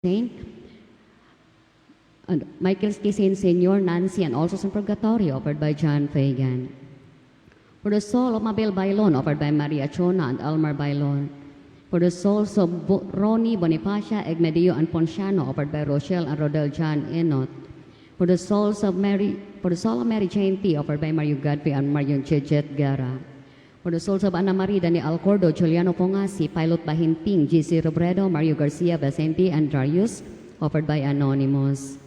Saint, and Michael Saint Senior, Nancy, and also some Purgatory, offered by John Fagan. For the soul of Mabel Bailon, offered by Maria Chona and Elmer Bailon. For the souls of Ronnie Bonifacia, Egmedio, and Ponciano, offered by Rochelle and Rodel John Enot. For the soul of Mary Jane T, offered by Mario Godfrey and Marion Chejet Guerra. For the souls of Ana Marie, Dani Alcordo, Juliano Pongasi, Pilot Bahinting, GC Robredo, Mario Garcia, Vicente, and Darius, offered by Anonymous.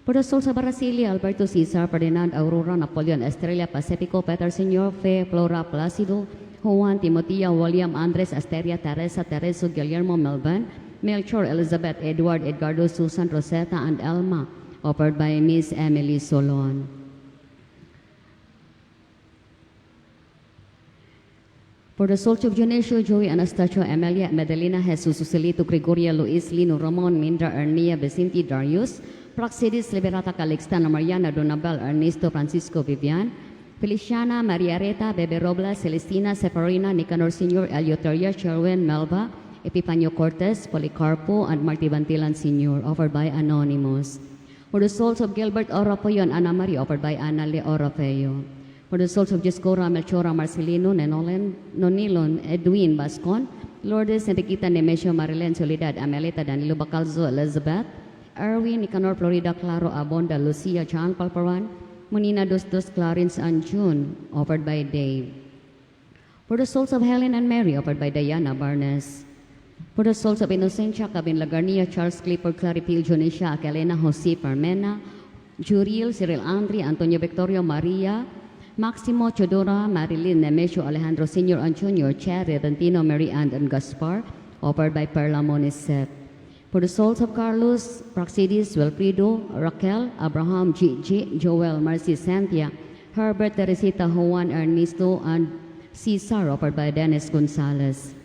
For the souls of Araceli, Alberto Cesar, Ferdinand, Aurora, Napoleon, Estrella, Pacifico, Peter Senior, Fe, Flora, Placido, Juan, Timotea, William, Andres, Asteria, Teresa, Tereso, Guillermo, Melvin, Melchor, Elizabeth, Edward, Edgardo, Susan, Rosetta, and Elma, offered by Miss Emily Solon. For the souls of Dionisio, Joey, Anastacio, Emilia, Medellina, Jesus, Susilito, Gregoria, Luis, Lino, Ramon, Mindra, Ernia, Vicente, Darius, Praxidis, Liberata, Calixtana, Mariana, Donabel, Ernesto, Francisco, Vivian, Feliciana, Maria Reta, Bebe Robles, Celestina, Seferina, Nicanor Sr., Eleuteria, Sherwin, Melba, Epifanio Cortez, Policarpo, and Marty Bantilan Sr., offered by Anonymous. For the souls of Gilbert Orofeo and Ana Maria, offered by Anna Le Orofeo. For the souls of Jescora, Melchora, Marcelino, Nenolen, Nonilon, Edwin, Bascon, Lourdes, Enriquita, Nemesio, Marilyn, Soledad, Amelita, Danilo Bacalzo, Elizabeth, Erwin, Nicanor, Florida, Claro, Abonda, Lucia, John Palparan, Monina Dos Dos, Clarence, and June, offered by Dave. For the souls of Helen and Mary, offered by Diana Barnes. For the souls of Inocencia, Cabin Lagarnia, Charles Clifford, Claripil, Jonisha, Akelena, Jose Parmena, Juriel, Cyril Andre, Antonio Victorio, Maria, Maximo, Chodora, Marilyn, Nemesio, Alejandro Sr. and Jr., Cherry, Dantino, Mary Ann, and Gaspar, offered by Perla Monisette. For the souls of Carlos, Praxidis, Wilfredo, Raquel, Abraham, Gigi, Joel, Mercy, Cynthia, Herbert, Teresita, Juan, Ernesto, and Cesar, offered by Dennis Gonzalez.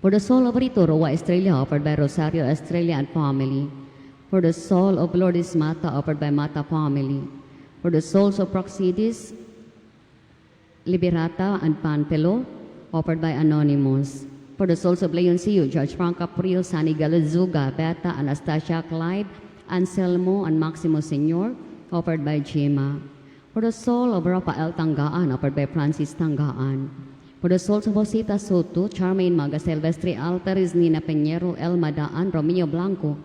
For the soul of Rito Roa Estrella, offered by Rosario Estrella and family. For the soul of Lourdes Mata, offered by Mata family. For the souls of Praxidis, Liberata, and Panpelo, offered by Anonymous. For the souls of Leon Siu, George Frank Caprio, Sunny Galazuga, Beta, Anastasia Clyde, Anselmo, and Maximo Senor, offered by Jima. For the soul of Rafael Tangaan, offered by Francis Tangaan. For the souls of Josita Soto, Charmaine Maga, Silvestre Alvarez, Nina Peñero, Elma Daan, Romeo Blanco,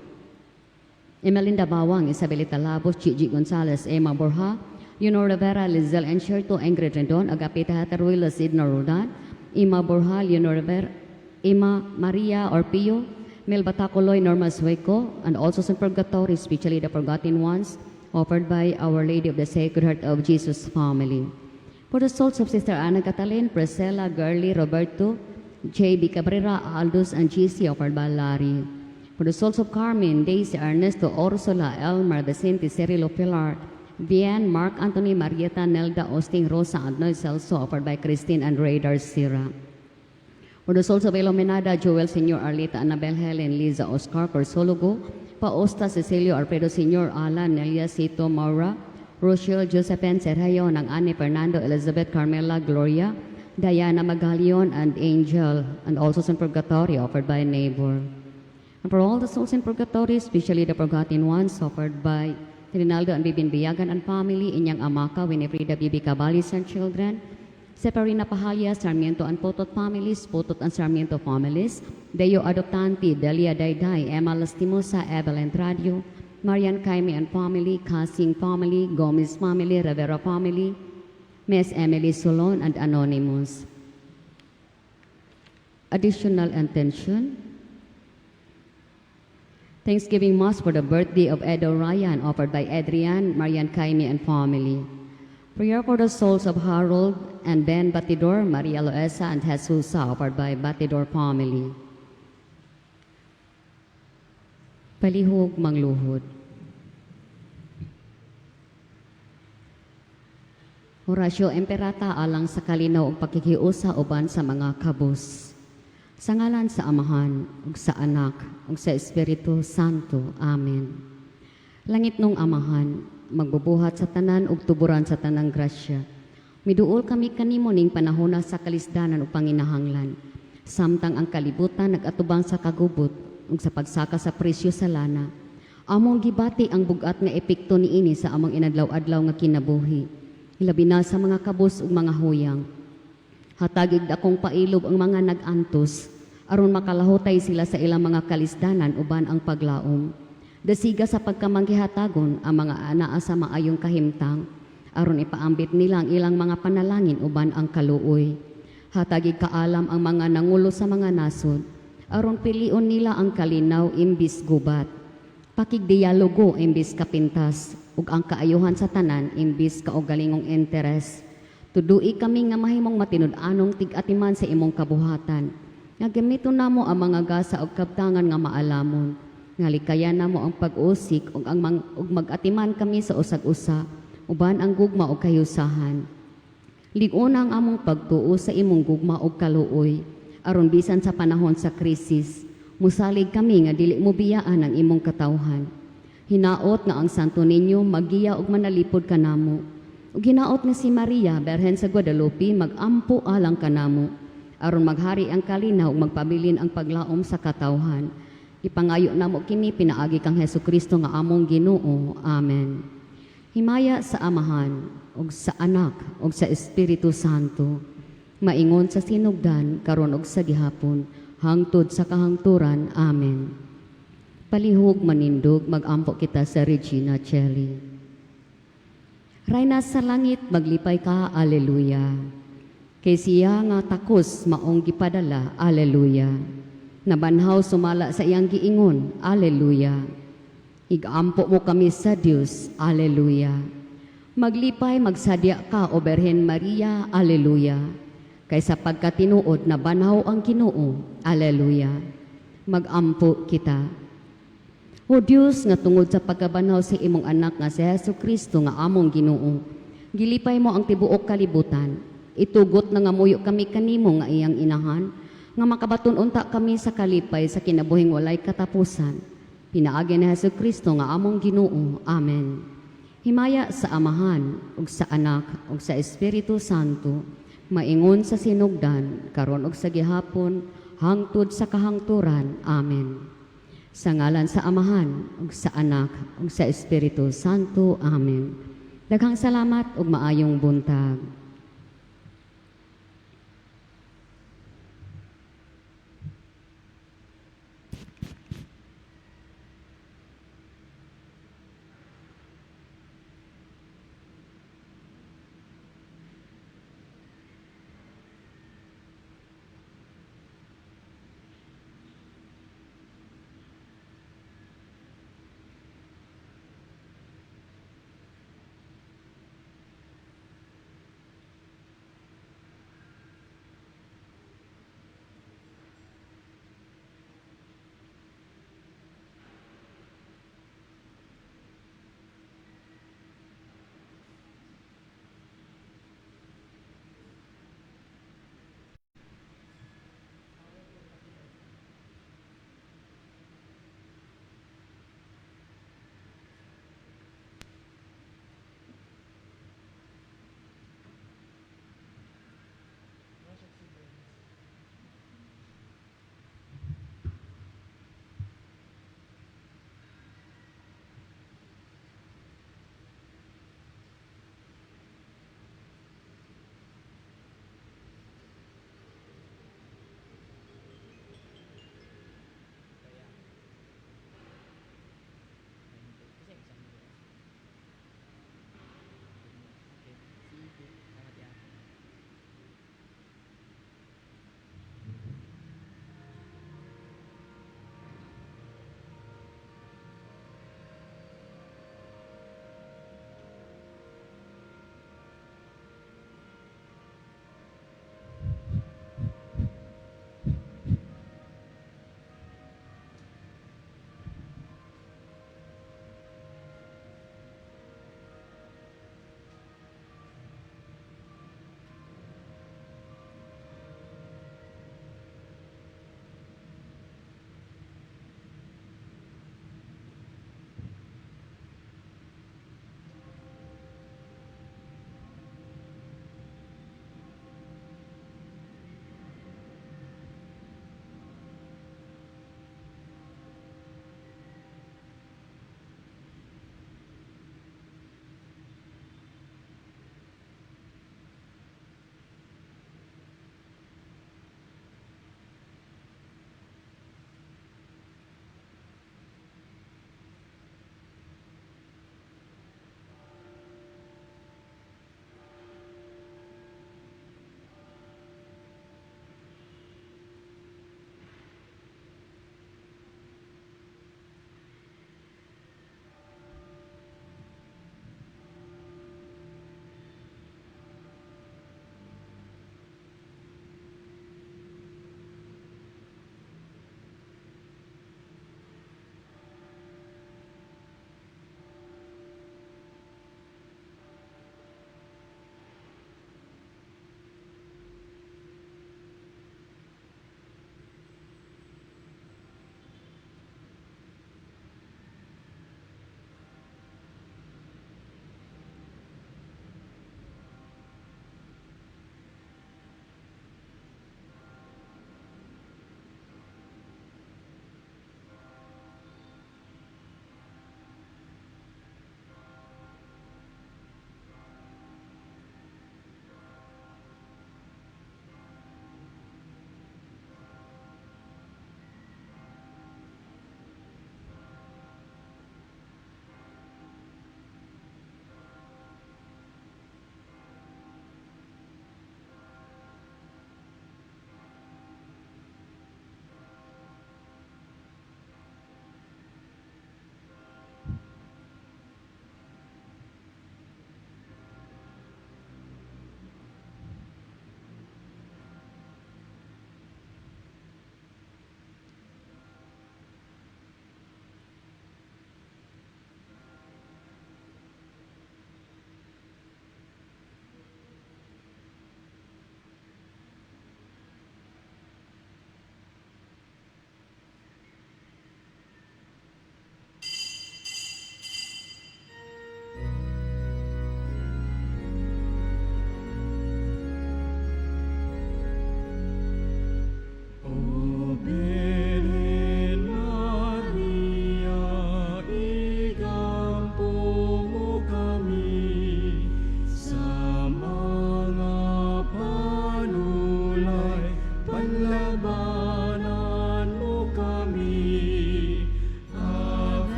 Emelinda Bawang, Isabelita Labos, Gigi Gonzalez, Emma Borja, Leonor Rivera, Lizelle Encherto, Ingrid Rendon, Agapita Hateruila, Sidna Roldan, Ima Borja, Leonor Rivera, Emma Maria Orpio, Melba Tacoloy, Norma Sueco, and also some purgatory, especially the forgotten ones, offered by Our Lady of the Sacred Heart of Jesus family. For the souls of Sister Ana Catalin, Priscilla, Girlie, Roberto, J.B. Cabrera, Aldous, and GC, offered by Larry. For the souls of Carmen, Daisy, Ernesto, Ursula, Elmer, Vicente, Cirilo, Pilar, Vian, Mark, Anthony, Marietta, Nelda, Austin, Rosa, and Noy Celso, offered by Christine and Radar Sira. For the souls of Iluminada, Joel, Senor, Arlita, Annabel, Helen, Liza, Oscar, Corsologo, Paosta, Cecilio, Alfredo, Senor, Alan, Nelia, Sito, Maura, Rochelle, Josephine, Sergio, Nang Ani, Fernando, Elizabeth, Carmela, Gloria, Diana Magalion, and Angel, and also in Purgatory, offered by a neighbor. And for all the souls in purgatory, especially the forgotten ones, offered by Trinaldo and Bibin Biyagan and family, Inyang Amaka, Winifreda Bibi Cabalis and children, Seferina Pahalya, Sarmiento and Potot families, Potot and Sarmiento families, Deo Adoptanti, Delia Dayday, Emma Lastimosa, Evelyn Tradio, Marian Kaimi and family, Kasing family, Gomez family, Rivera family, Miss Emily Solon and Anonymous. Additional intention. Thanksgiving Mass for the birthday of Edo Ryan, offered by Adrian, Marian Kaimi and family. Prayer for the souls of Harold and Ben Batidor, Maria Loesa, and Jesusa, offered by Batidor family. Palihog mangluhod. Horacio Emperata alang sa kalinaw ug pakikiusa uban sa mga kabus. Sa ngalan sa Amahan, ug sa Anak, ug sa Espiritu Santo. Amen. Langit nung Amahan, magbubuhat sa tanan ug tuburan sa tanang grasya. Miduol kami kanimo ning panahona sa kalisdanan ug panginahanglan. Samtang ang kalibutan nagatubang sa kagubot, ug sa pagsaka sa presyo sa lana. Among gibati ang bugat nga epekto niini sa among inadlaw-adlaw nga kinabuhi, hilabi na sa mga kabus ug mga huyang. Hatagig dakong pailob ang mga nag-antos aron makalahutay sila sa ilang mga kalisdanan uban ang paglaom. Dasiga sa pagkamanggihatagon ang mga anaa sa maayong kahimtang aron ipaambit nila ang ilang mga panalangin uban ang kaluoy. Hatagig kaalam ang mga nangulo sa mga nasod aron pilion nila ang kalinaw imbis gubat. Pakigdialogo imbis kapintas ug ang kaayuhan sa tanan imbis kaugalingong interes. Tudui kami nga mahimong matinud-anong tig-atiman sa imong kabuhatan. Nga gamiton namo ang mga gasa ug kabtangan nga maalamon. Nga likayan namo ang pag-usik ug ang ug mag-atiman kami sa usag-usa uban ang gugma ug kahiusahan. Lig-on ang among pagtuo sa imong gugma ug kaluoy aron bisan sa panahon sa krisis, musalig kami nga dili mo biyaan ang imong katawhan. Hinaot nga ang Santo Niño magiya ug manalipod kanamo. Ug hinaot nga si Maria Berhen sa Guadalupe magampo alang kanamo aron maghari ang kalinaw ug magpabilin ang paglaom sa katawhan. Ipangayo namo kini pinaagi kang Hesukristo nga among Ginoo. Amen. Himaya sa Amahan ug sa Anak ug sa Espiritu Santo, maingon sa sinugdan, karon ug sa gihapon, hangtod sa kahangturan. Amen. Palihog manindog, magampo kita sa Regina Caeli. Rayna sa langit, maglipay ka, Alleluia. Kay siya nga takos maong gipadala, Alleluia. Nabanhaw sumala sa iyang giingon, Alleluia. Igampo mo kami sa Dios, Alleluia. Maglipay, magsadya ka, O Berhen Maria, Alleluia. Kay sa pagkatinuod nabanhaw ang Ginoo, Alleluia. Magampo kita. O Dios, nga tungod sa pagkabanhaw sa imong anak nga si Hesus Kristo nga among Ginoo, gilipay mo ang tibuok kalibutan. Itugot na nga muyo kami kanimo nga iyang inahan, nga makabaton unta kami sa kalipay sa kinabuhing walay katapusan. Pinaagi ni Hesus Kristo nga among Ginoo. Amen. Himaya sa Amahan ug sa Anak ug sa Espiritu Santo, maingon sa sinugdan, karon ug sa gihapon, hangtod sa kahangturan. Amen. Sa ngalan sa Amahan ug sa Anak ug sa Espiritu Santo. Amen. Daghang salamat ug maayong buntag.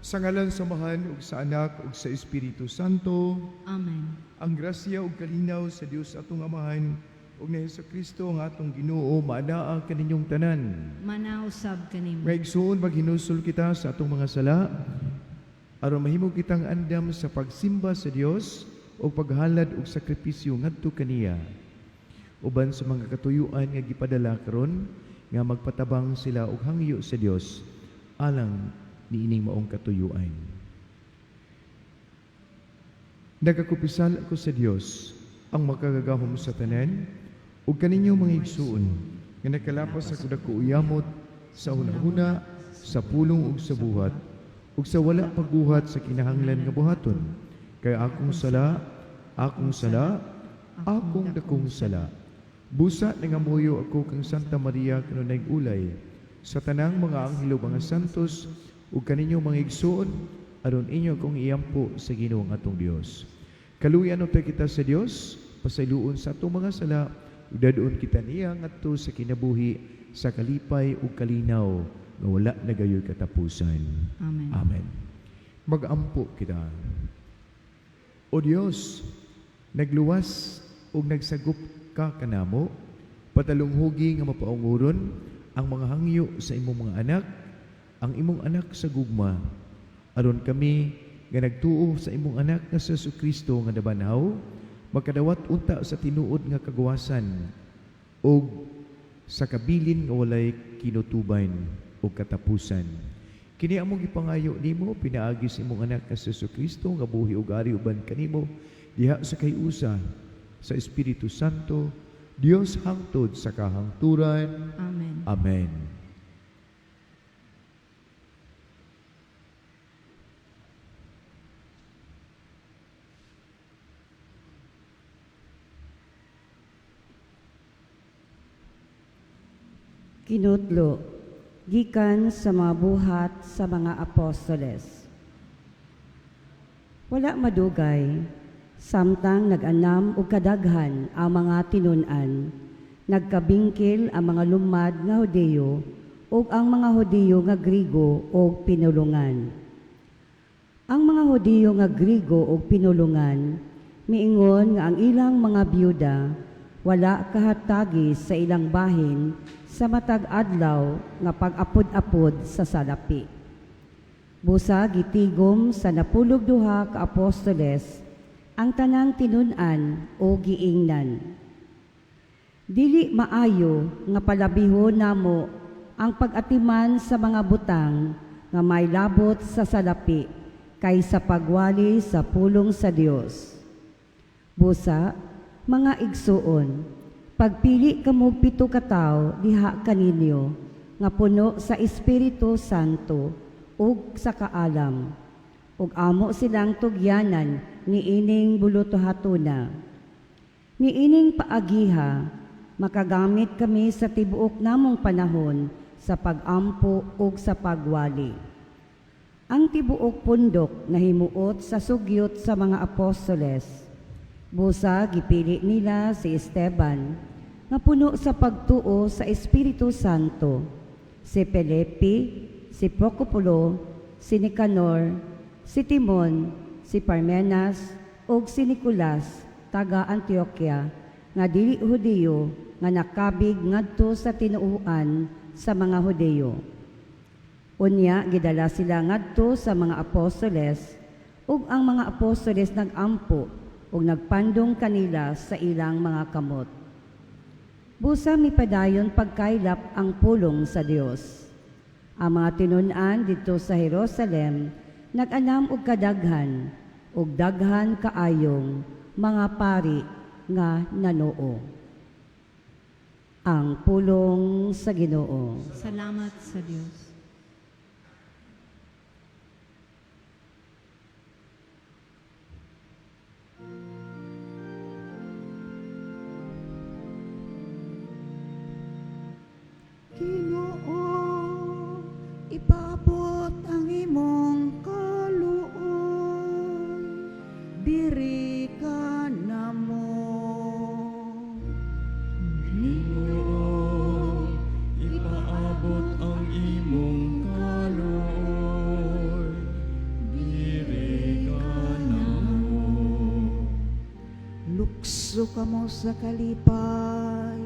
Sa ngalan sa Amahan ug sa Anak ug sa Espiritu Santo. Amen. Ang grasya ug kalinaw sa Dios atong Amahan ug ni Hesukristo ang atong Ginoo maanaa kaninyong tanan. Manaw sab kanimo. Mga igsoon, maghinulsol kita sa atong mga sala aron mahimo kitang andam sa pagsimba sa Dios ug paghalad og sakripisyo ngadto kaniya. Uban sa mga katuyuan nga gipadala karon nga magpatabang sila og hangyo sa Dios alang niining maong katuyuan. Nagakumpisal ako sa Dios ang makagagahom sa tanan ug kaninyo mga igsuon nga nakalapas ako dako uyamot sa hunahuna, sa pulong ug sa buhat ug sa wala pagbuhat sa kinahanglan nga buhaton, kay akong sala, akong sala, akong dakong sala. Busa nangamuyo ako kang Santa Maria kanunay ulay sa tanang mga anghel ug mga santos ug kaninyo mga igsuon aron inyo akong iampo sa Ginoo ang atong Dios. Kaluyan unta kita sa Dios, pasayloon sa atong mga sala ug dad-on kita niya ngadto sa kinabuhi sa kalipay ug kalinaw nga wala na gayoy katapusan. Amen. Amen. Magampo kita. O Dios, nagluwas ug nagsagup ka kanamo, patalunghugi nga mapaunguron ang mga hangyo sa imong mga anak, ang imong anak sa gugma. Aron kami nga nagtuo sa imong anak nga si Kristo nga nabanhaw, makadawat unta sa tinuod nga kagawasan ug sa kabilin nga walay kinutuban o katapusan. Kini among gipangayo nimo pinaagi sa imong anak nga si Kristo nga buhi ug ari uban kanimo diha sa kayusa sa Espiritu Santo, Dios hangtod sa kahangturan. Amen. Amen. Kinutlo, gikan sa mga buhat sa mga apostoles. Wala madugay, samtang nag-anam og kadaghan ang mga tinun-an, nagkabingkil ang mga lumad nga Hudiyo ug ang mga Hudiyo nga Grigo og pinulungan. Ang mga Hudiyo nga Grigo ug pinulungan miingon nga ang ilang mga byuda wala kahatagi sa ilang bahin sa matag adlaw nga pag-apod-apod sa salapi. Busa gitigom sa 12 ka apostoles ang tanang tinun-an o giingnan. Dili maayo nga palabihon namo ang pag-atiman sa mga butang nga may labot sa salapi kaysa pagwali sa pulong sa Dios. Busa, mga igsuon, pagpili kamo 7 ka tawo diha kaninyo nga puno sa Espiritu Santo ug sa kaalam, ug amo silang tugyanan niining bulutohatuna. Niining paagiha, makagamit kami sa tibuok namong panahon sa pag-ampo ug sa pagwali. Ang tibuok pundok nahimuot sa sugyot sa mga apostoles. Busa gipili nila si Esteban, nga puno sa pagtuo sa Espiritu Santo, si Felipe, si Procopulo, si Nicanor, si Timon, si Parmenas, ug si Nicolas, taga Antioquia, nga dili Hudiyo, nga nakabig ngadto sa tinuohan sa mga Hudiyo. Unya gidala sila ngadto sa mga apostoles, ug ang mga apostoles nagampo ug nagpandong kanila sa ilang mga kamot. Busa mipadayon pagkaylap ang pulong sa Dios. Ang mga tinun-an didto sa Jerusalem nag-anam og kadaghan ug daghan kaayong mga pari nga nanuo. Ang pulong sa Ginoo. Salamat sa Dios. Ginoo, ipaabot ang imong kaluoy, diri ka namo. Ginoo, ipaabot ang imong Tukso kamo sa kalipay,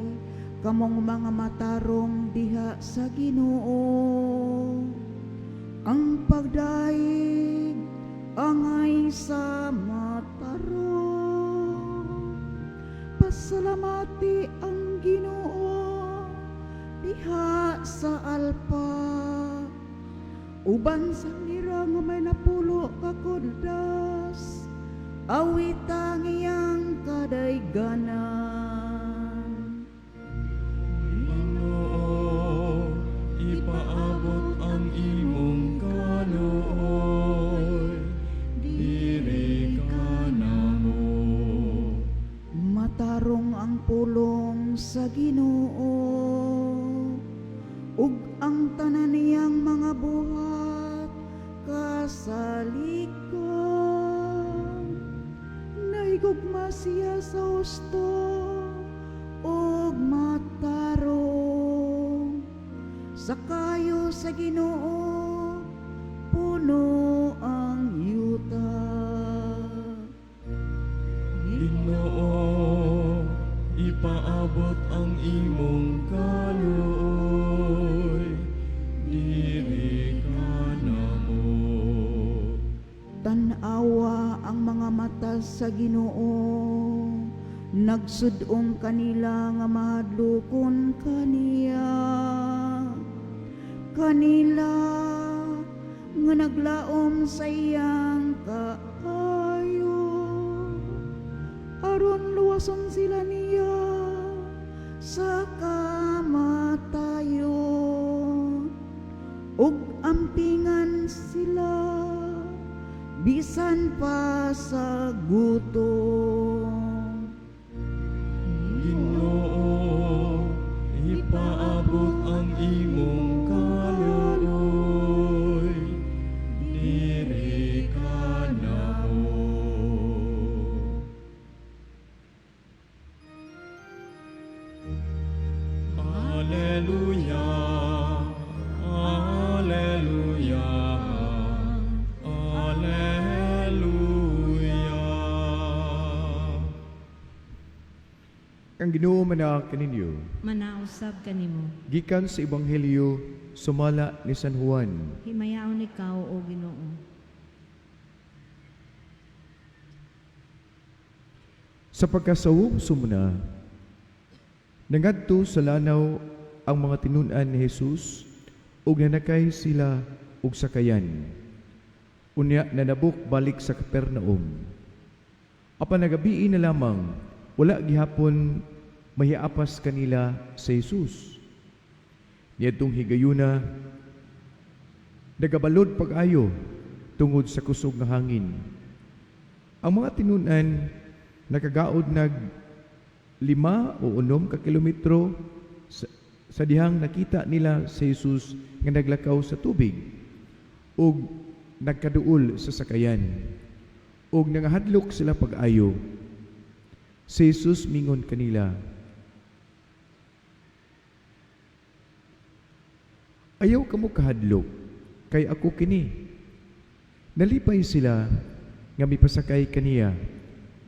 kamong mga matarong diha sa Ginoo. Ang pagdaig angay sa matarong. Pasalamati ang Ginoo diha sa alpa. Uban sa ngira nga may 10 ka kuldas, awita ang iyang kadayganan. Ginoo, ipaabot ang imong kaluoy, diri kanamo. Matarong ang pulong sa Ginoo, ug ang tanan niyang mga buhat kasaligan. Nahigugma siya sa husto ug matarong. Sa kaayo sa Ginoo puno ang yuta. Ginoo, ipaabot ang imong kaluoy, diri kanamo. Tan-awa ang mga mata sa Ginoo, nagsud-ong kanila nga mahadlokon kaniya. Kanila nga naglaom sa iyang kaayo, aron luwason sila niya sa kamatayon ug ampingan sila bisan pa sa gutom. Ginoo, ipaabot ang imong kaluoy, diri kanamo. Alleluia, Alleluia, Alleluia. Ang Ginoo manaa kaninyo. Manausab kanimo. Gikan sa Ebanghelyo sumala ni San Juan. Himayaon ikaw, o Ginoo. Sa pagkasawom sumna, nangadto sa lanaw ang mga tinun-an ni Jesus ug nanakay sila og sakayan. Unya nanabok balik sa Capernaum. Apan nagabii na lamang, wala gihapon mahiapas kanila sa Jesus. Niadtong higayuna, nagabalod pag-ayo tungod sa kusog nga hangin. Ang mga tinun-an nakagaod nag 5 o 6 ka kilometro sa dihang nakita nila si Jesus nga naglakaw sa tubig ug nagkaduol sa sakayan ug nangahadlok sila pag-ayo. Si Jesus mingon kanila, "Ayaw kamo kahadlok, kay ako kini." Nalipay sila nga mipasakay kaniya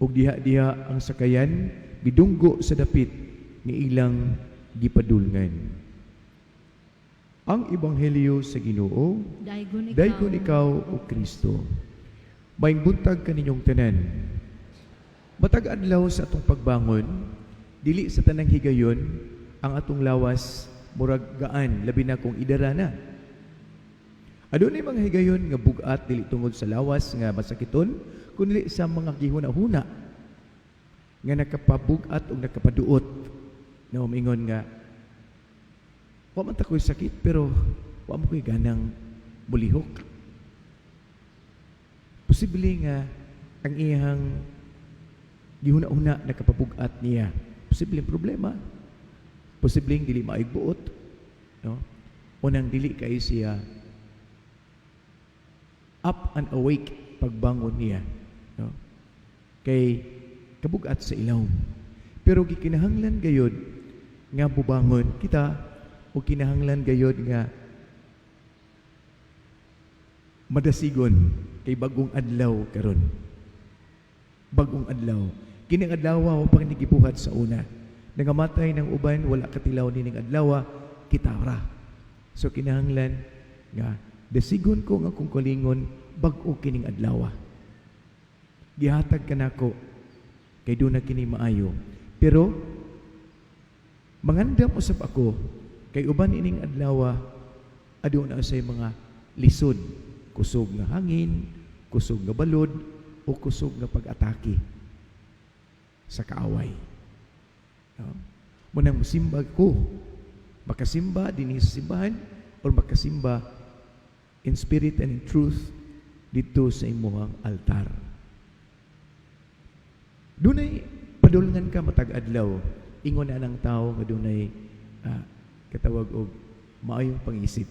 ug diha-diha ang sakayan bidunggo sa dapit nga ilang gipadulngan. Ang Ebanghelyo sa Ginoo. Daygon ikaw, Daygon ikaw, o Kristo. Maayong buntag kaninyong tanan. Matag adlaw sa atong pagbangon, dili sa tanang higayon ang atong lawas murag gaan, labi na kung idara na. Adunay mga higayon nga bug-at dili tungod sa lawas nga masakiton, kundi sa mga gihuna-huna nga nakapabug-at o nakapaduot na umingon nga wa man ta ko'y sakit pero wa mo ko'y ganang mulihok. Posible nga ang iyang gihuna-huna nakapabug-at niya. Posibleng problema. Posibleng dili maayog buot, no? Unang dili kay siya up and awake pagbangon niya, no? Kay kabugat sa ilawom. Pero gikinahanglan gayod nga bubangon kita o kinahanglan gayod nga madasigon kay bagong adlaw karon. Bagong adlaw. Kining adlaw wa pa kini gibuhat sa una. Nangamatay ng uban, wala katilaw nining adlaw, kita ra. So kinahanglan nga dasigon ko nga akong kaugalingon, bag-o kining adlaw. Gihatag kanako kay duna kini maayo. Pero mangandam usab ako kay uban ining adlaw, aduna say mga lisod, kusog nga hangin, kusog nga balod o kusog nga pag-atake sa kaaway. No? Munang musimba ko, makasimba dinhi sa simbahan or makasimba in spirit and in truth dito sa imuhang altar. Dunay padulngan ka matag adlaw. Ingon na ng tao nga dunay katawag og maayong pangisip.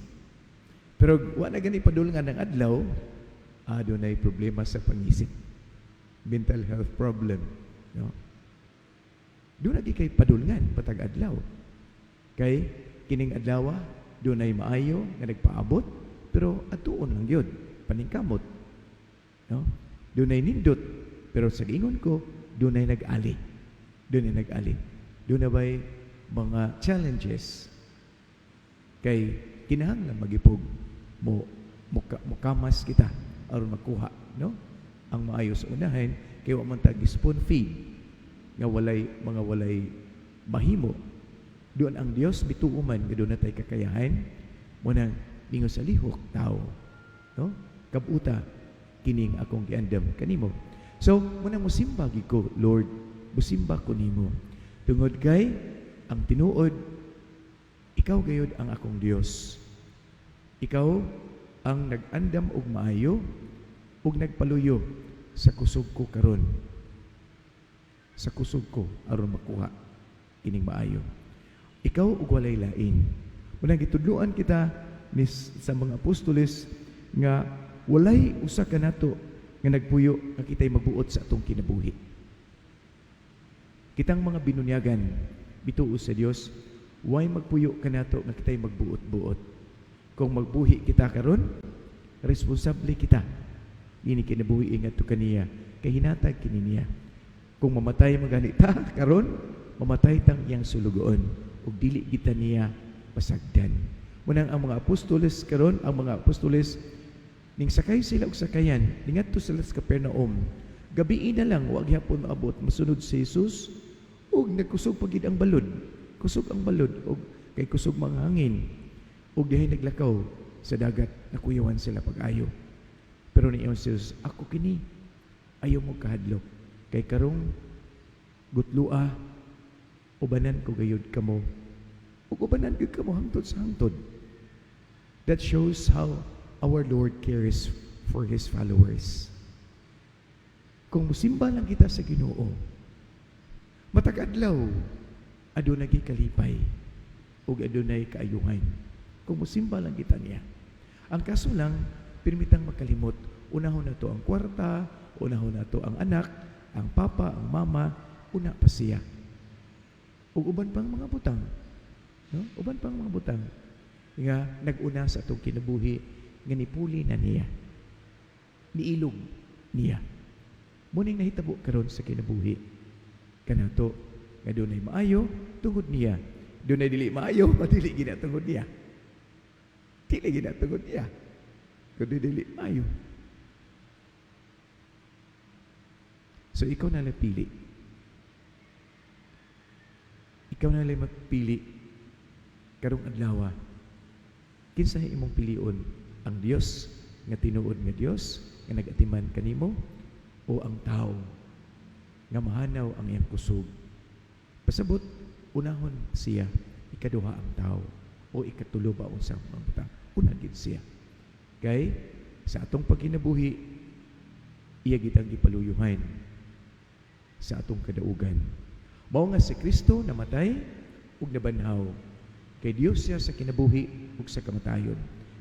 Pero wa na gani padulngan ng adlaw, dunay problema sa pangisip. Mental health problem, no? Duna gyud kay padulngan matag adlaw. Kay kining adlaw dunay maayo nga nagpaabot, pero atuon lang gyud, paningkamot. No? Dunay nindot, pero sa giingon ko, dunay nag-ali. Dunay nag-ali. Duna bay mga challenges kay kinahanglan magipog mo mukamas kita aron makuha, no, ang maayo sa unahan, kay wa man tag spoon feed nga walay mga walay mahimo. Doon ang Dios bituo man nga duna tay kakayahan mo nang ningon sa lihok tao, no, kabuta kining akong giandam kanimo. So mo nang musimba gid ko, Lord, musimba ko nimo tungod kay ang tinuod, ikaw gayud ang akong Dios. Ikaw ang nag-andam og maayo ug nagpaluyo sa kusog ko karon, sa kusog ko aron makuha kining maayo. Ikaw ug walay lain. Unang gitudloan kita ni sa mga apostoles nga walay usa ka nato nga nagpuyo nga kitay magbuot sa atong kinabuhi. Kitang mga binunyagan, bituo sa Dios, way magpuyo kanato nga kitay magbuot-buot. Kung magbuhi kita karon, responsable kita. Ini kinabuhi ngadto kaniya, kay hinatag kini niya. Kung mamatay magani ta karon, mamatay tang iyang sulugoon ug dili kita niya pasagdan. Munang ang mga apostoles karon, ang mga apostoles ning sakay sila og sakayan, ningadto sila sa Capernaum. Gabii na lang, wa gyapon maabot, masunod si Jesus ug nagkusog pa gid ang balod. Kusog ang balod ug kay kusog mga hangin. Ug dihay naglakaw sa dagat, nakuyawan sila pag-ayo. Pero niingon si Jesus, "Ako kini, ayaw mo kahadlok. Kay karong gutlua, ubanan ko gayud kamo. Ug ubanan gyud kamo hangtod sa hangtod." That shows how our Lord cares for His followers. Kung musimba lang kita sa Ginoo, matag adlaw, aduna gyud kalipay ug adunay kaayuhan. Kung musimba lang kita niya. Ang kaso lang, pirmitang makalimot, unahon na to ang kwarta, unahon na to ang anak, ang papa, ang mama, una pa siya. Ug uban pang mga butang. No? Uban pang mga butang nga nag-una sa atong kinabuhi nga nipuli na niya. Niilog niya. Muning nahitabo karon sa kinabuhi kanato nga dunay maayo tungod niya. Dunay dili maayo, madili gina tungod niya. Dili gina tungod niya. Kundi dili maayo. So ikaw na lang pili. Ikaw na lang magpili karong adlaw. Kinsa imong pilion? Ang Dios nga tinuod nga Dios nga nag-atiman kanimo o ang tao nga mahanaw ang iyang kusog? Pasabot, unahon siya, ikaduha ang tao o ikatulo ba unsa ang butang. Una gid siya. Kay sa atong pagkinabuhi, iya gitang gipaluyuhan sa atong kadaugan. Mao nga si Kristo namatay ug nabanhaw. Kay Dios siya sa kinabuhi ug sa kamatayon.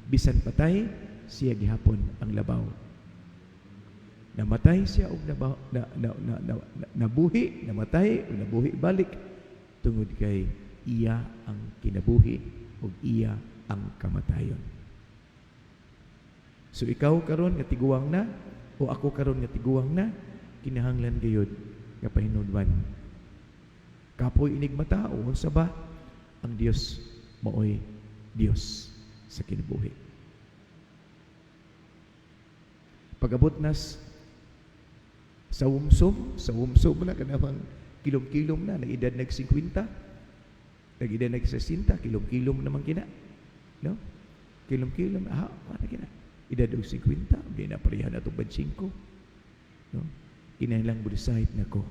Bisan patay, siya gihapon ang labaw. Namatay siya ug nabuhi, namatay ug nabuhi balik tungod kay iya ang kinabuhi ug iya ang kamatayon. So ikaw karon nga tiguang na o ako karon nga tiguang na, kinahanglan gayud nga pahinudman. Kapoy inig mata o unsa ba, ang Dios maoy Dios sa kinabuhi. Pag-abot nas sa wumsum na kanamang kilom-kilom na, nag-edad nag 50, nag-edad nag 60, kilom-kilom naman kina. No? Kilom-kilom, wala kina. Edad og 50, di na pareha na itong 25. No? Kinahanglang decide na ko.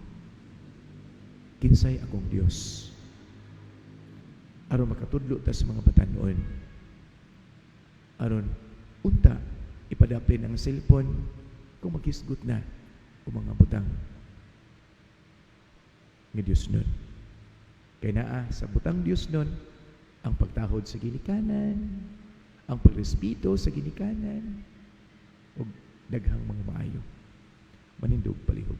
Kinsay akong Dios. Aron makatudlo ta sa mga batanon. Aron unta ipadapin ang cellphone kung maghisgot na o mga butang nga Dios nun. Kay naa sa butang Dios nun ang pagtahod sa ginikanan, ang pagrespeto sa ginikanan, ug daghang mga maayo. Manindog palihog.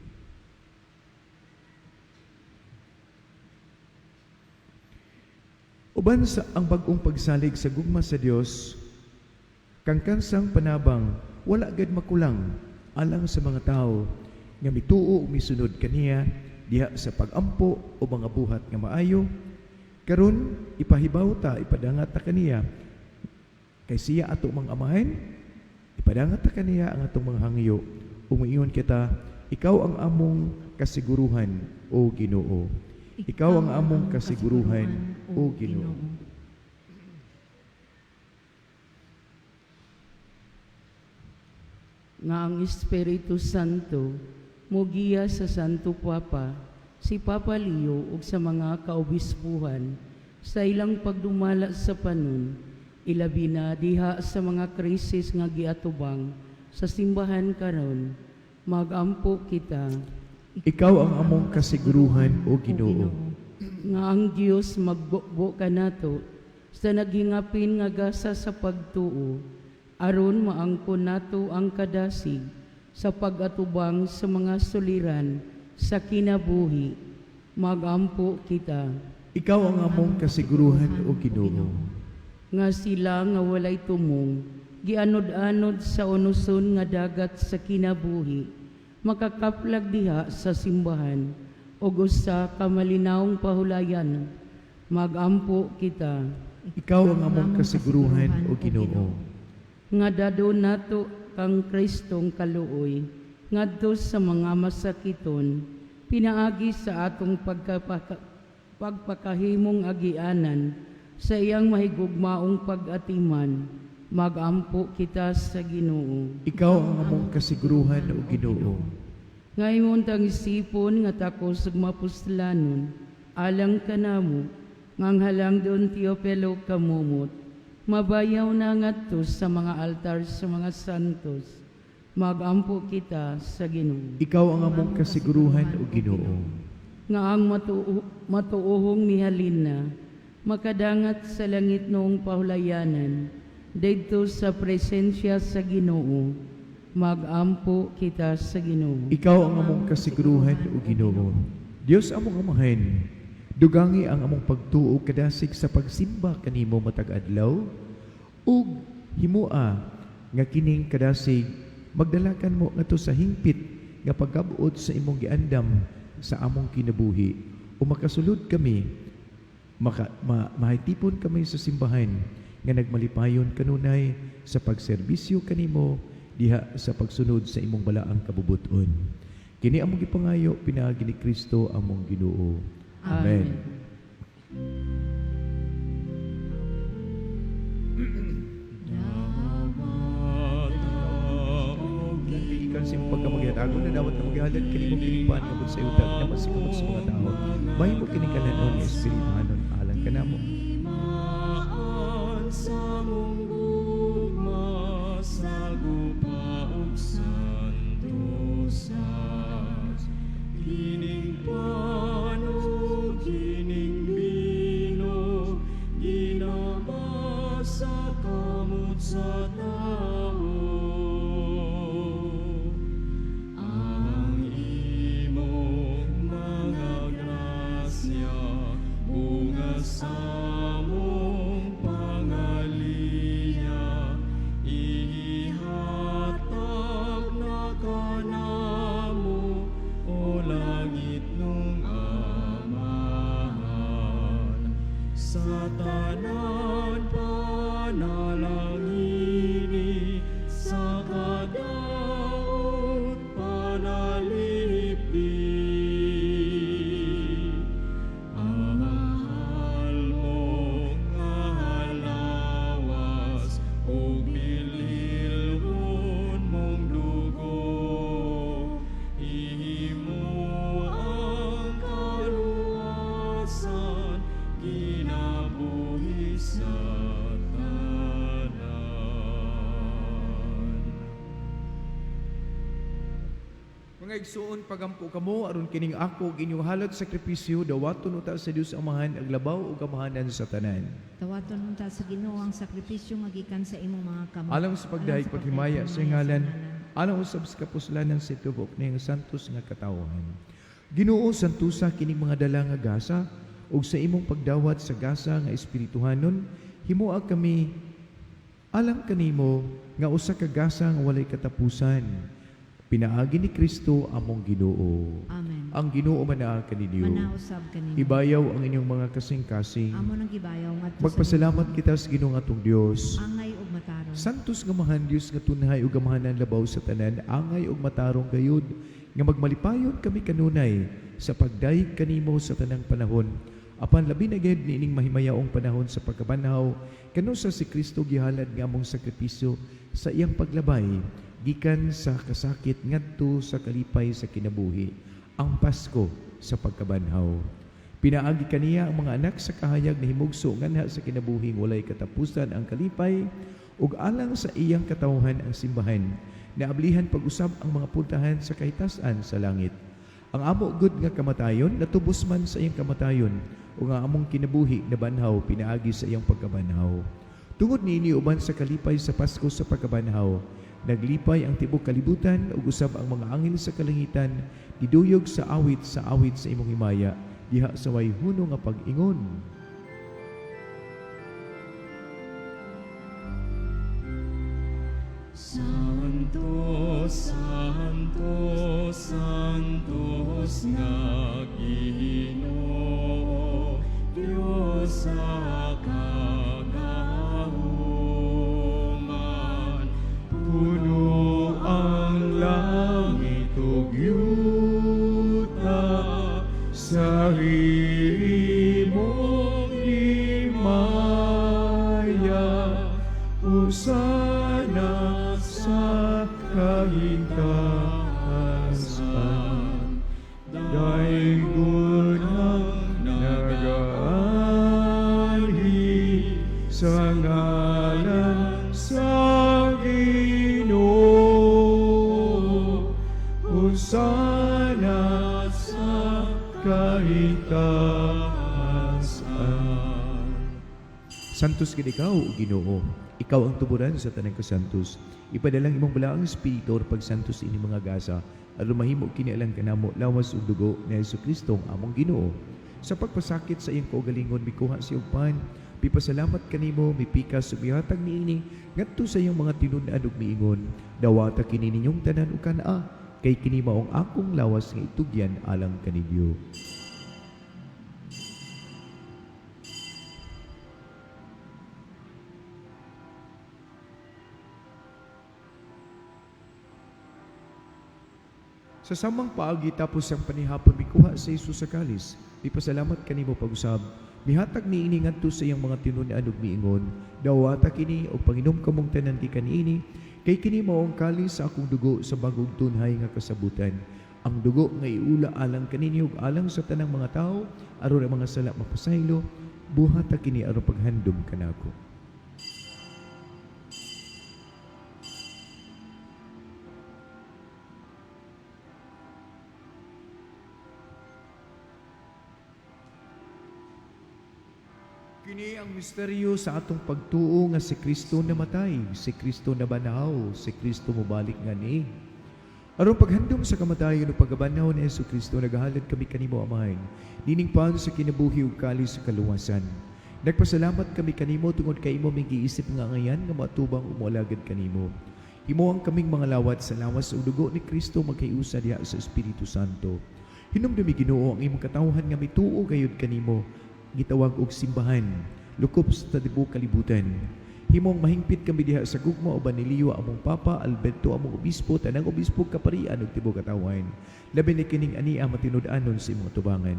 Uban sa ang bag-ong pagsalig sa gugma sa Dios, kang kansang panabang wala gad makulang alang sa mga tawo nga mituo ug misunod kaniya diha sa pag-ampo o mga buhat nga maayo. Karon ipahibaw ta, ipadangat ta kaniya kay siya ato mga amahan, ipadangat ta kaniya ang atong mga hangyo. Umuingon kita, ikaw ang among kasiguruhan, o Ginoo. Ikaw ang among kasiguruhan, o Ginoo. Nga ang Espiritu Santo mugiya sa Santo Papa, si Papa Leo ug sa mga kaobispuhan sa ilang pagdumala sa panon, ilabi na diha sa mga krisis nga giatubang sa simbahan karon. Magampo kita. Ikaw ang among kasiguruhan, o Ginoo. Nga ang Dios magbukbo kanato sa naghingapin nga gasa sa pagtuo, aron maangkon nato ang kadasig sa pag-atubang sa mga suliran sa kinabuhi. Magampo kita. Ikaw ang among kasiguruhan, o Ginoo. Nga sila nga walay tumong, gianod-anod sa unuson nga dagat sa kinabuhi, makakaplag diha sa simbahan ug usa ka malinawong pahulayan. Magampo kita. Ikaw ang among kasiguruhan, o Ginoo. Nga dado nato kang Kristong kaluoy ngadto sa mga masakiton, pinaagi sa atong pagpakahimong agianan sa iyang mahigugmaong pag-atiman. Magampo kita sa Ginoo. Ikaw ang among kasiguruhan, o Ginoo. Nga imong tang isipon nga takos ug mapuslanon, alang kanamo, nga ang halang doon Teopelo kamumot, mabayaw na ngadto sa mga altar sa mga santos. Magampo kita sa Ginoo. Ikaw ang among kasiguruhan, o Ginoo. Nga ang matuohong mihalin na, makadangat sa langit noong pahulayanan, didto sa presensya sa Ginoo. Magampo kita sa Ginoo. Ikaw ang among kasiguruhan, o Ginoo. Dios among Amahan, dugangi ang among pagtuo kadasig sa pagsimba kanimo matag adlaw, ug himua nga kining kadasig magdalakan mo ngadto sa hingpit nga paggabot sa imong giandam sa among kinabuhi, o makasulod kami, mahitipon kami sa simbahan nga nagmalipayon kanunay sa pagserbisyo kanimo diha sa pagsunod sa imong balaang kabubuton. Kini among gipangayo pinaagi ni Kristo among Ginoo. Amen. Ikan sa imong pagkamagihatagon na dawat na maghihalad kini mong kinipan nga sa utag na masikamot sa mga tao. Mahimo kini kalanon ni Espirituhanon alang kanamo. Sa mong gugma sa gupa ug santosa, kining pan ug kining bino ginabasa kamot sa tawo. Ang imong mga grasya bunga sa among pangaliya, ihatag na kanamo o langit. Mga igsuon, pagampo kamo aron kining ako ug inyong halad sakripisyo dawaton unta sa Dios Amahan ang labaw ug kamahanan sa tanan. Dawaton unta sa Ginoo ang sakripisyo nga gikan sa imong mga kamot. Alang sa pagdahig Alang sa paghimaya sa pagdahig ngalan, ngalan. alang usab sa kapuslanan sa tubok niyang santos nga katawhan. Ginoo, santusa kining mga dala nga gasa ug sa imong pagdawat sa gasa nga espirituhanon, himoa kami alang kanimo nga usa ka gasa nga walay katapusan. Pinaagi ni Kristo among Ginoo. Amen. Ang Ginoo manaa kaninyo. Manausab kanimo. Ibayaw ang inyong mga kasing-kasing. Amo nang gibayaw ngadto sa Magpasalamat kita sa Ginoo atong Dios. Ginoo. Angay ug matarong. Santos nga mahan Dios nga tunhay ug gamahanan labaw sa tanan, angay ug matarong gayud nga magmalipayon kami kanunay sa pagdayeg kanimo sa tanang panahon. Apan labi na gayud niining mahimayaong panahon sa pagkabanhaw, kanusa si Kristo gihalad nga among sakripisyo sa iyang paglabay gikan sa kasakit ngadto sa kalipay sa kinabuhi, ang Pasko sa pagkabanhaw. Pinaagi kaniya ang mga anak sa kahayag na himugso nganha sa kinabuhing walay katapusan ang kalipay ug alang sa iyang katawhan ang simbahan. Naablihan pag-usab ang mga puntahan sa kahitasan sa langit. Ang amo gud nga kamatayon natubos man sa iyang kamatayon ug ang among kinabuhi nabanhaw pinaagi sa iyang pagkabanhaw. Tungod niini uban sa kalipay sa Pasko sa pagkabanhaw, naglipay ang tibuok kalibutan ug usab ang mga anghel sa kalangitan giduyog sa awit sa imong himaya diha sa way huno nga pag-ingon. Santo, Santo, Santos nga Ginoo, Dios sa kagahuman. Puno ang langit ug yuta sa imong himaya. Hosana sa kahitasan. Daygon ang nagaanhi sa ngalan sa Ginoo. Hosana sa kahitasan. Santos gid ikaw, o Ginoo. Ikaw ang tuburan sa tanang kasantos. Ipadalang imong balaang espiritu or pagsantos ini mga gasa aron mahimo kini alang kanamo lawas ug dugo ni Hesukristo ang among Ginoo. Sa pagpasakit sa iyang kaugalingon mikuha siya og pan, mipasalamat kanimo, mipikas ug mihatag niini ngadto sa iyang mga tinun-an ug miingon, dawata kini ninyong tanan ug kan-a, kay kini maong akong lawas nga itugyan alang kaninyo. Sa samang paagi tapos ang panihapon mikuha sa Jesus sa kalis, mipasalamat kanimo pag-usab, mihatag niini ngadto sa iyang mga tinun-an ug miingon, dawata kini og panginom kamong tanan gikan niini, kay kini mao ang kalis sa akong dugo sa bagong tunhay nga kasabutan. Ang dugo nga iula alang kaninyo ug alang sa tanang mga tawo aron ang mga sala mapasaylo, buhata kini aron paghandom kanako. Kini ang misteryo sa atong pagtuo nga si Kristo namatay, si Kristo nabanhaw, si Kristo mobalik nga ni. Aron paghandom sa kamatayon ug pagkabanhaw ni Hesukristo, nagahalad kami kanimo Amahan, nining pan sa kinabuhi ug kalis sa kaluwasan. Nagpasalamat kami kanimo tungod kay imo aming giisip nga angayan nga moatubang ug moalagad kanimo. Himoang kaming mga lawat sa lawas ug dugo ni Kristo magkaiusa diha sa Espiritu Santo. Hinumdumi Ginoo ang imong katawhan nga mituo gayud kanimo, gitawag og simbahan, lukop sa tibuok kalibutan. Himong mahingpit kami diha sa gugma uban ni Leo among Papa, Alberto among obispo, tanang obispo kaparian ug tibuok katawhan. Labi ni kining ania matinud-anon sa imong tubangan.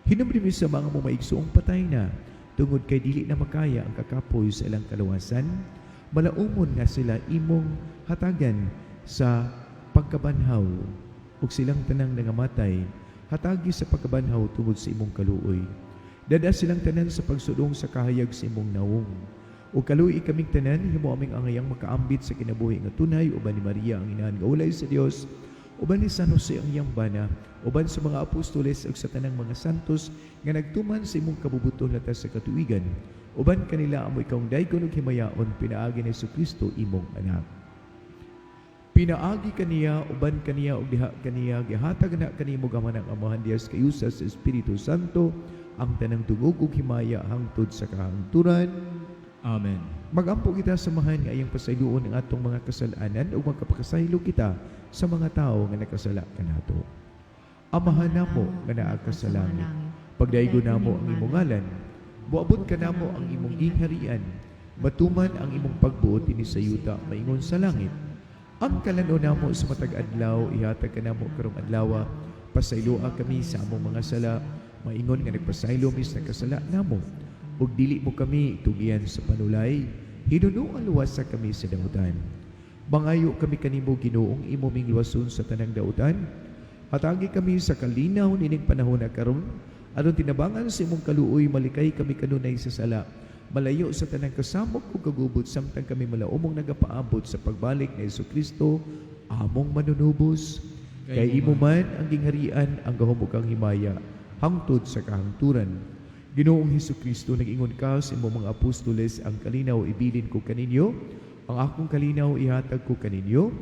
Hinumdumi sa mga mo maigsoong patay na, tungod kay dili na makaya ang kakapoy sa ilang kaluwasan, malaumon nga sila imong hatagan sa pagkabanhaw ug silang tanang nangamatay hatagi sa pagkabanhaw tungod sa imong kaluoy. Dada silang tanan sa pagsudong sa kahayag sa imong nawong. Ug kaluoy kaming tanan, himo aming angayang makaambit sa kinabuhi nga tunay uban ni Maria ang inahan nga ulay sa Dios uban ni San Jose ang iyang bana, uban sa mga apostoles ug sa tanang mga santos nga nagtuman sa imong kabubuton latas sa katuigan, uban kanila amo ikaw daygon ug himayaon pinaagi ni Kristo imong anak. Pinaagi kaniya, uban kaniya ug diha kaniya gihatag na kanimo gaman ang Amahan Dios kayusa sa Espiritu Santo ang tanang dungog ug himaya hangtod sa kahangturan. Amen. Magampo kita samahan nga iyang pasayloon ang atong mga kasalanan ug magkapakasaylo kita sa mga tawo nga nakasala kanato. Amahan namo nga naa ka sa langit, pagdaygo namo ang imong ngalan, moabot kanamo ang imong gingharian, matuman ang imong pagbuot dinhi sa yuta maingon sa langit. Ang kalan-on namo sa matag adlaw ihatag kanamo karong adlawa, pasayloa kami sa among mga sala, maingon nga nagpasaylo mi sa nakasala namo. Ug dili mo kami tugian sa panulay, hinunoa luwasa kami sa dautan. Mangayo kami kanimo Ginoong imo ming luwason sa tanang dautan. Hatagi kami sa kalinaw nining panahon na karon, aron tinabangan sa imong kaluoy malikay kami kanunay sa sala, malayo sa tanang kasamok ug kagubot samtang kami malaumong nagapaabot sa pagbalik ni Hesukristo among manunubos. Kay imo man ang gingharian, ang gahom ug ang himaya hangtod sa kahangturan. Ginoong Hesukristo, nag-ingon ka sa imong mga apostoles, ang kalinaw ibilin ko kaninyo, ang akong kalinaw ihatag ko kaninyo.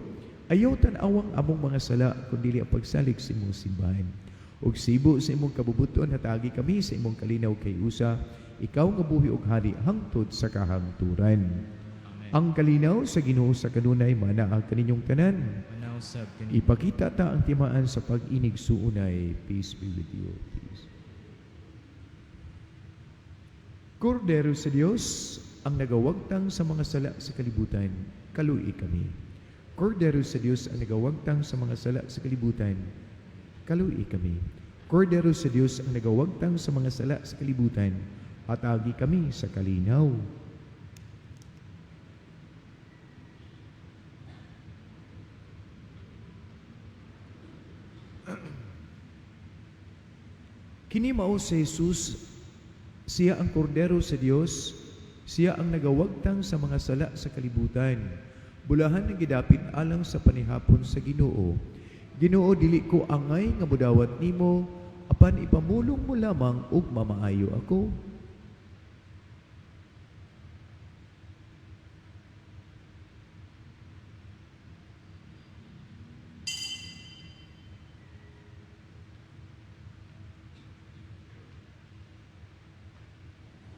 Ayaw tan-awang among mga sala, kundi ang pagsalig sa imong simbahan. Ug sibo sa imong kabubuton, hatagi kami sa imong kalinaw kay usa, ikaw nga buhi og hari hangtod sa kahangturan. Amen. Ang kalinaw sa Ginoo sa kanunay manaa kaninyong tanan. Manaw sab kanimo. Ipakita ta ang timaan sa pag-inig suunay. Peace be with you. Peace. Kordero sa Dios, ang nagawagtang sa mga sala sa kalibutan, kaluoy kami. Kordero sa Dios, ang nagawagtang sa mga sala sa kalibutan, kaluoy kami. Kordero sa Dios, ang nagawagtang sa mga sala sa kalibutan, hatagi kami sa kalinaw. Kini mao si Jesus, siya ang kordero sa Dios, siya ang nagawagtang sa mga sala sa kalibutan. Bulahan ang gidapit alang sa panihapon sa Ginoo. Ginoo, dili ko angay nga modawat nimo, apan ipamulong mo lamang ug mamaayo ako.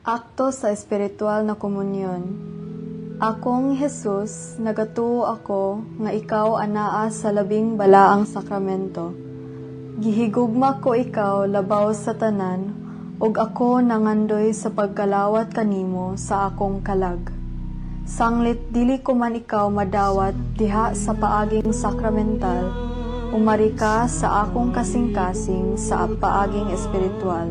Akto sa espiritual na komunyon. Akong Jesus, nagatuo ako nga ikaw anaa sa labing balaang sakramento. Gihigugma ko ikaw labaw sa tanan, ug ako nangandoy sa pagkalawat kanimo sa akong kalag. Sanglit dili ko man ikaw madawat diha sa paaging sakramental, umari ka sa akong kasing-kasing sa paaging espiritual.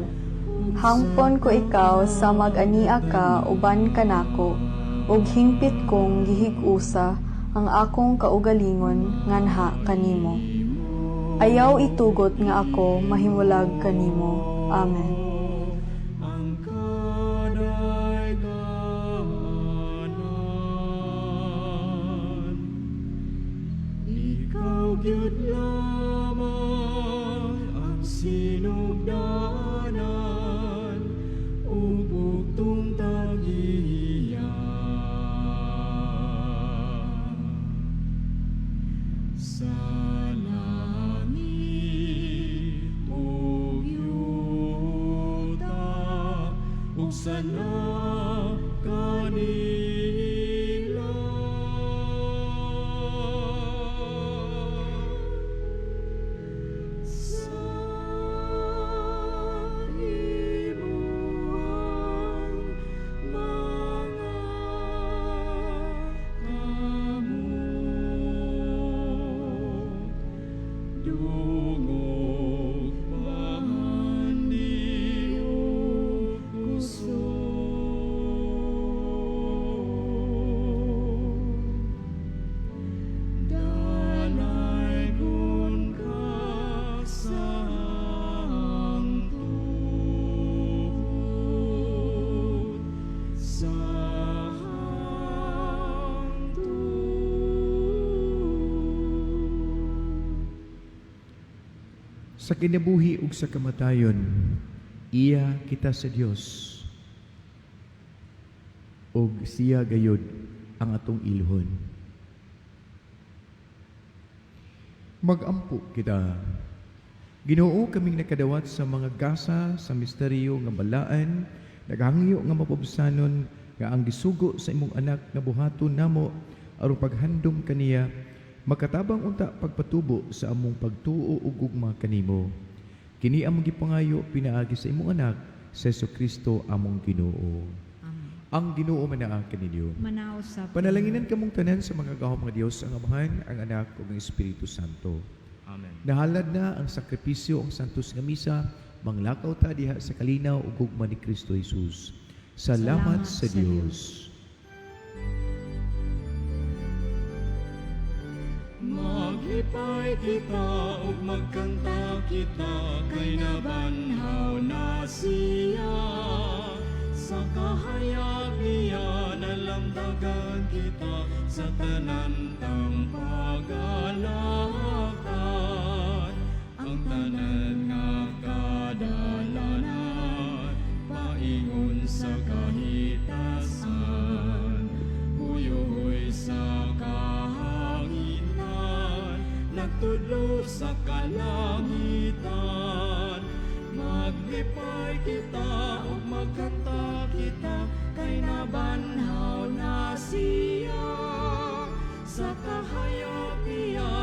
Hangpon ko ikaw sa mag-ania ka uban kanako, ug hingpit kong gihig-usa ang akong kaugalingon nganha kanimo. Ayaw itugot nga ako mahimulag kanimo. Amen. Ang kadayganan, ikaw gyud lamang ang sinugdanan ug bugtong tag-iya. Sa langit ug yuta ug sa kanila. Sa imuhang mga kamot, dungog bahandi ug kusog. Sa kinabuhi ug sa kamatayon, iya kita sa Dios. Ug siya gayod ang atong ilhon. Magampo kita. Ginoo, kaming nakadawat sa mga gasa sa misteryo nga balaan, naghangyo nga mapabsanon nga ang gisugo sa imong anak nga buhaton namo aron paghandom kaniya, makatabang unta pagpatubo sa among pagtuo ug gugma kanimo. Kini among gipangayo pinaagi sa imong anak, sa Kristo among Ginoo. Amen. Ang Ginoo manaa kaninyo. Manaw sa Panalanginan kamong tanan sa mga gahom nga Dios, ang Amahan, ang Anak ug ang Espiritu Santo. Amen. Nahalad na ang sakripisyo ang santos nga misa, manglakaw ta diha sa kalinaw ug gugma ni Kristo Jesus. Salamat, Salamat sa sa Dios. Maglipay kita ug magkanta kita kay nabanhaw na siya. Sa kahayag niya nalamdagan kita sa tanan tang pagalaktan. Ang tanan nga kadalanan paingon sa kahitasan, huyuhoy sa kahanginan, nagtudlo sa kalangitan. Maglipay kita ug magkanta kita kay nabanhaw na siya. Sa kahayag niya